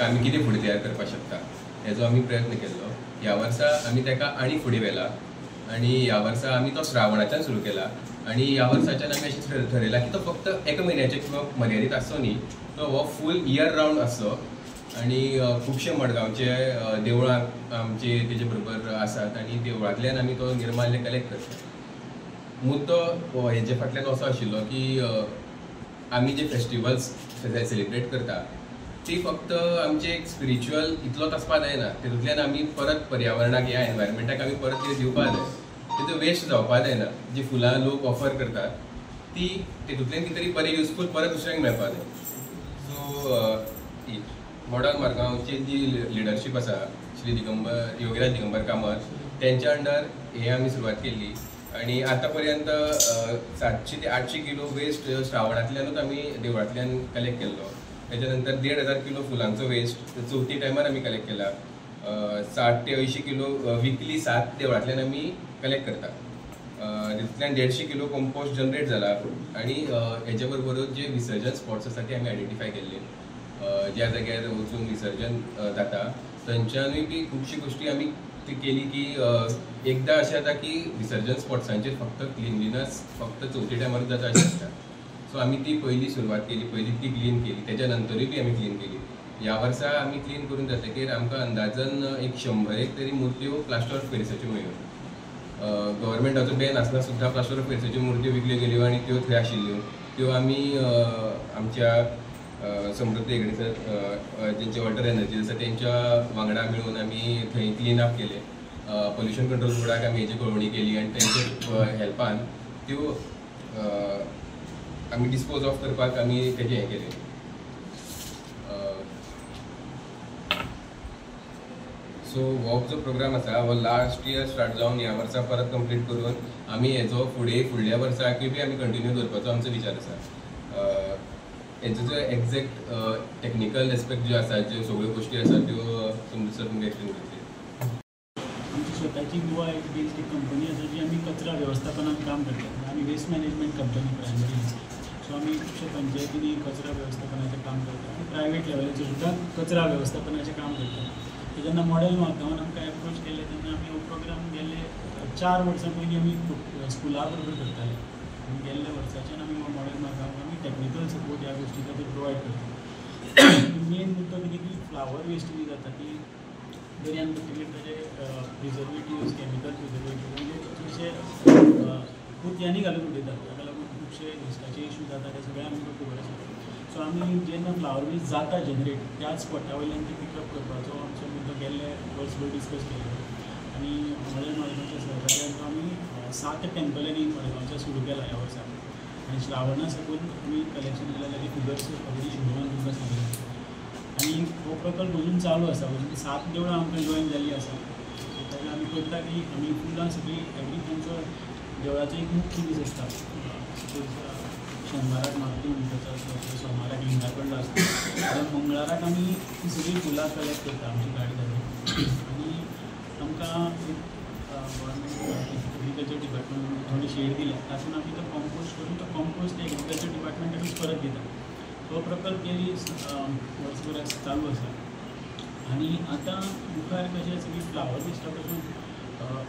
आमी कितें फुडें तयार करपाक शकता हेजो आमी प्रयत्न केल्लो. ह्या वर्सा आमी ताका आनी फुडें व्हेला आनी ह्या वर्सा आमी तो श्रावणाच्यान सुरू केला आनी ह्या वर्साच्यान आमी अशें ठरयलां की तो फक्त एका म्हयन्याचे किंवा मर्यादीत आसचो न्ही, तो हो फूल इयर रावंड आसचो. आनी खुबशे मडगांवचे देवळां आमचे तेजे बरोबर आसात आनी देवळांतल्यान आमी तो निर्माल्य कलेक्ट करता. मुद्दो हेजे फाटल्यान असो आशिल्लो की आमी जे फेस्टिवल्स सेलिब्रेट करता ती फक्त आमचे एक स्पिरिच्युअल इतलोच आसपा जायना, तितूंतल्यान आमी परत पर्यावरणाक ह्या एनवायरमेंटाक आमी परत कितें दिवपा जाय, तितून वेस्ट जावपा जायना. जी फुलां लोक ऑफर करतात ती तितूंतल्यान कितें तरी बरें युजफूल परत दुसऱ्यांक मेळपा जाय. सो मॉडर्न मारगांवची जी लिडरशीप आसा श्री दिगंबर योगीराज दिगंबर कामत तेंच्या अंडर हे आमी सुरवात केल्ली आनी आतां पर्यंत 700 ते 800 किलो वेस्ट श्रावणांतल्यानूच आमी देवळांतल्यान कलेक्ट केल्लो. तेच्या नंतर 1500 किलो फुलांचो वेस्ट चवथी टायमार आमी कलेक्ट केला. 60 ते 80 किलो विकली 7 देवळांतल्यान आमी कलेक्ट करता. तितूंतल्यान 150 किलो कंपोस्ट जनरेट जाला आनी हेजे बरोबरूच जे विसर्जन स्पॉट्स आसा ते आमी आयडेंटिफाय केल्ले, ज्या जाग्यार वचून विसर्जन जाता थंयच्यानूय बी खुबशी गोश्टी आमी ती केली की एकदां अशें जाता की विसर्जन स्पॉट्सांचेर फक्त क्लिनलीनस फक्त चवथी टायमारूच जाता अशें आसता. सो आमी ती पयली सुरवात केली, पयली ती क्लीन केली, तेच्या नंतरूय बी आमी क्लीन केली. ह्या वर्सा आमी क्लीन करून जातकीर आमकां अंदाजन एक 100 तरी मुर्त्यो प्लास्टर ऑफ पेरिसाच्यो मेळ्ळ्यो. गव्हर्मेंटाचो बॅन आसतना सुद्दां प्लास्टर ऑफ पेरिसाच्यो मुर्त्यो विकल्यो गेल्यो आनी त्यो थंय आशिल्ल्यो. त्यो आमी आमच्या समृद्ध हेगडे सर जेंचे वॉटर एनर्जी आसा तेंच्या वांगडा मेळून आमी थंय क्लीन अप केलें. पोल्युशन कंट्रोल बोर्डाक आमी हेजी कळोवणी केली आनी तेंच्या हेल्पान त्यो आमी डिस्पोज ऑफ करपाक आमी तेजें हें केलें. सो हो जो प्रोग्राम आसा हो लास्ट इयर स्टार्ट जावन ह्या वर्सा परत कंप्लीट करून आमी हेजो फुडें फुडल्या वर्साकूय बी आमी कंटिन्यू दवरपाचो आमचो विचार आसा. हेजो जो एग्जॅक्ट टॅक्निकल एस्पेक्ट ज्यो आसा, ज्यो सगळ्यो गोश्टी आसा त्यो समज सर तुमकां एक्सप्लेन करतले. आमची स्वताची गोवा एक बेस्ड एक कंपनी आसा जी आमी कचरा वेवस्थापनात काम करतात. आमी waste management company primary, so आमी खुबशे पंचायतींनी कचरा वेवस्थापनाचें काम करतात आनी प्रायवेट लेवलाचेर सुद्दां कचरा वेवस्थापनाचें काम करतात. जेन्ना मॉडेल मारगांवान आमकां एप्रोच केलें तेन्ना आमी हो प्रोग्राम गेल्ले 4 वर्सां पयलीं आमी स्कुला बरोबर करताले आनी गेल्ल्या वर्साच्यान आमी हो मॉडेल मारगांवाक आमी टॅक्निकल सपोर्ट ह्या गोश्टी खातीर प्रोवायड करता. मेन मुद्दो कितें की फ्लावर वेस्ट जी जाता ती दर्यान पडटकीर ताजे प्रिजर्वेटिव्स, केमिकल प्रिजर्वेटिव्स म्हणजे चडशे पोतयांनी घालून उडयतात, ताका लागून खुबशे वेस्टाचे इशू जाता ते सगळें आमकां खबर आसा. सो आमी जेन्ना फ्लावर वेस्ट जाता जनरेट त्याच स्पॉटा वयल्यान ती पिकअप करपाचो आमचो मुद्दो गेल्ले वर्सभर डिस्कस केल्लो आनी मॉडेल मारगांवच्या सहकार्यान तो आमी 7 टेम्पलांनी मडगांवच्या सुरू केला ह्या वर्सा आनी श्रावणा साकून आमी कलेक्शन केलां. ताची फिगर्स ऑलरेडी शुभमान तुमकां सांगली आनी हो प्रकल्प अजून चालू आसा. अजून 7 देवळां आमकां जॉयन जाल्लीं आसा. सो ताका आमी करता की आमी फुलां सगळीं एवरी तांचो देवळाचो एक मुख्य दीस आसता. सपोज शेनवाराक मारुती मंदिराचो आसता, सोमाराक लिंगा कडलो आसता, जाल्यार मंगळाराक आमी ती सगळीं फुलां कलेक्ट करता आमची गाडी धाडून आनी आमकां एक गव्हर्मेंट एग्रीकल्चर डिपार्टमेंट थोडी शेड दिल्या तातूंत आमी तो कंपोस्ट करून तो कंपोस्ट एग्रीकल्चर डिपार्टमेंटाकूच परत दिता. हो प्रकल्प गेली वर्सभर चालू आसा आनी आतां मुखार कशें आसा की फ्लावर वेस्टा पासून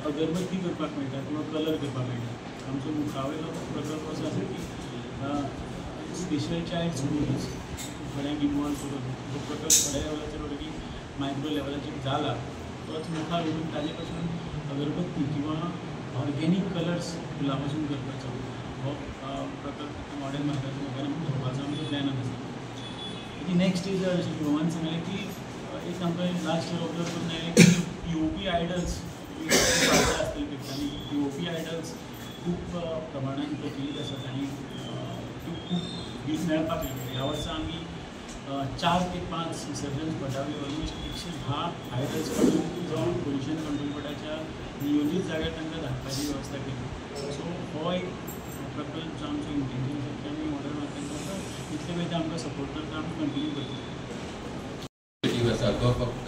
अगरबत्ती करपाक मेळटा किंवा कलर करपाक मेळटा. आमचो मुखावयलो प्रकल्प असो आसा की स्पेशल चायल्ड स्कुल्स थोड्यांक इनवॉल्व करून हो प्रकल्प थोड्या लेवलाचेर ऑलरेडी मायक्रो लेवलाचेर जाला, तोच मुखार व्हरून ताजे पासून अगरबत्ती किंवा ऑर्गेनीक कलर्स फुलां पासून करपाचो हो प्रकल्प मॉडेल मार्गाच्या मुखार आमी धरपाचो आमचो प्लॅनान आसा. नेक्स्ट is अशें शुभमान सांगलें की एक आमकां लास्ट इयर ऑब्जर्व करून आयलें की पीओपी आयडल्स आसतले पेपरांनी, पीओपी आयडल्स खूब प्रमाणान प्रचलीत आसात आनी त्यो खूब वीज मेळपाक लागले. ह्या वर्सा आमी 4 ते 5 विसर्जन स्पॉटा वयले ऑलमोस्ट 110 आयडल्स काडून जावन पोल्युशन कंट्रोल बोर्डाच्या नियोजीत जाग्यार तांकां धाडपाची वेवस्था केली. सो हो एक प्रकल्प जो आमचो इंटेन्शन आसा की आमी मॉडल मार्केटाचो इतले वेळ आमकां सपोर्ट करता, आमी कंटिन्यू करता. आसा तो फक्त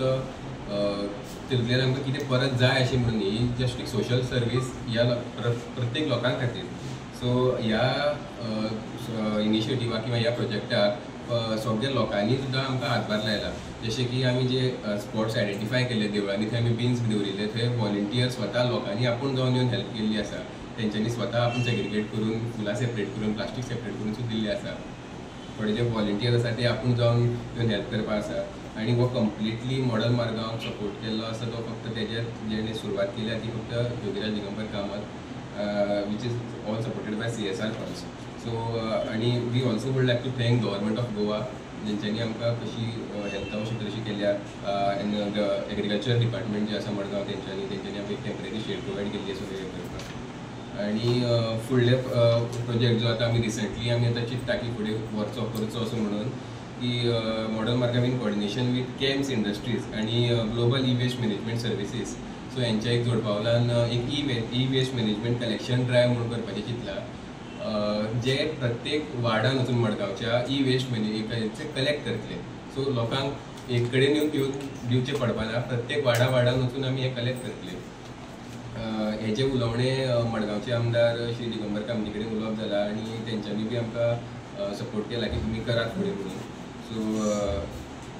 तितूंतल्यान आमकां कितें परत जाय अशें म्हणून न्ही, जस्ट एक सोशल सर्वीस ह्या प्रत्येक लोकां खातीर. सो ह्या इनिशिएटिवाक किंवा ह्या प्रोजेक्टाक सगळे लोकांनी सुद्दां आमकां हातभार लायला. जशें की आमी जे स्पॉट्स आयडेंटिफाय केल्ले देवळांनी थंय आमी बिन्स दवरिल्ले, थंय व्हॉलंटियर स्वता लोकांनी आपूण जावन येवन हेल्प केल्ली आसा. तेंच्यांनी स्वता आपूण सेग्रिगेट करून फुलां सेपरेट करून प्लास्टीक सेपरेट करून सुद्दां दिल्ले आसा. थोडे जे व्हॉलंटियर आसा ते आपूण जावन येवन हेल्प करपा आसा. आनी हो कंप्लिटली मॉडल मारगांवाक सपोर्ट केल्लो आसा तो फक्त तेजे जेणे सुरवात केल्या ती फक्त Yogiraj Digambar Kamat, which is all supported by CSR funds. So आनी we also would like to thank government of Goa जेंच्यांनी आमकां कशी हेल्प जावंक शकता तशी केल्या. एंड एग्रीकल्चर डिपार्टमेंट जे आसा मडगांव तेंच्यांनी आमकां एक टेंपररी शेड प्रोवायड केल्ली आसा सगळें करपाक. आनी फुडले प्रोजेक्ट जो आतां आमी रिसंटली आमी आतां चिंत्ता की फुडें व्हरचो करचो असो म्हणून की model Margao in coordination with CAMS industries आनी global e waste management services, so हेंच्या एक जोडपावलान एक e waste management collection drive म्हणून करपाचें चिंतलां, जे प्रत्येक वार्डान वचून मडगांवच्या ई वेस्ट मॅनेजमेंट कलेक्ट करतले. सो लोकांक एक कडेन येवन दिवचें पडपाना, प्रत्येक वार्डा वार्डान वचून आमी हें कलेक्ट करतले. हेजें उलोवणें मडगांवचे आमदार श्री दिगंबर कामती कडेन उलोवप जालां आनी तेंच्यांनी बी आमकां सपोर्ट केला की तुमी करात फुडें म्हणून. सो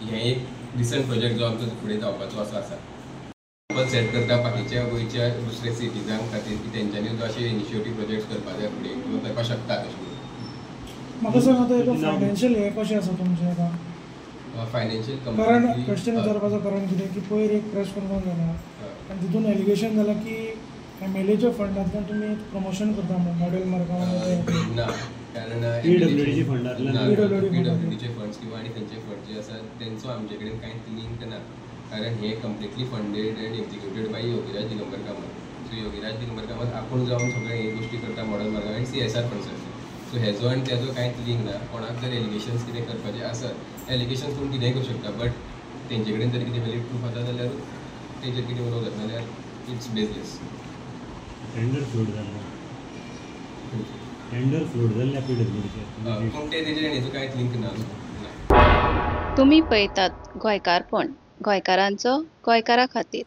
हें एक रिसंट प्रोजेक्ट जो आमचो फुडें जावपाचो असो आसा. सेट करता बाकीच्या गोंयच्या दुसऱ्या सिटीजां खातीर की तेंच्यांनी सुद्दां अशे इनिशिएटीव प्रोजेक्ट्स करपाक जाय फुडें किंवा करपाक शकता. अशें म्हाका सांग आतां एका फायनान्शियल हें कशें आसा तुमचें आतां फायनान्शियल? कारण क्वेश्चन विचारपाचो कारण कितें की पयर एक प्रेस कॉन्फरन्स जाला आनी तितून एलिगेशन जालां की एमएलएच्या फंडांतल्यान तुमी प्रमोशन करता मॉडेल मारगांव. ना, कारण पीडब्ल्यूडीचे पीडब्ल्यूडीचे फंड्स किंवा आनी खंयचे फंड जे आसा तेंचो आमचे कडेन कांयच लिंक ना, कारण हे completely funded and executed by Yogiraj Digambar Kamat. So Yogiraj Digambar Kamat आपूण जावन सगळे हे गोश्टी करता मॉडल मारगांव आनी CSR funds आसता. सो हेजो आनी तेजो कांयच लिंक ना. कोणाक जर एलिगेशन्स कितें करपाचें आसत, एलिगेशन्स कोण कितेंय करूं शकता, बट तेंचे कडेन जर कितें वॅलीड प्रूफ आसा जाल्यार तेजेर कितें उलोवंक जाता, जाल्यार it's baseless. Tender flood जाल्लो, टेंडर फ्लोड जाल्ल्या पीडब्ल्यूडीचेर, पूण ते तेजेर हेजो कांयच लिंक ना. तुमी पळयतात गोंयकारपण, गोंयकारांचो गोंयकारा खातीर.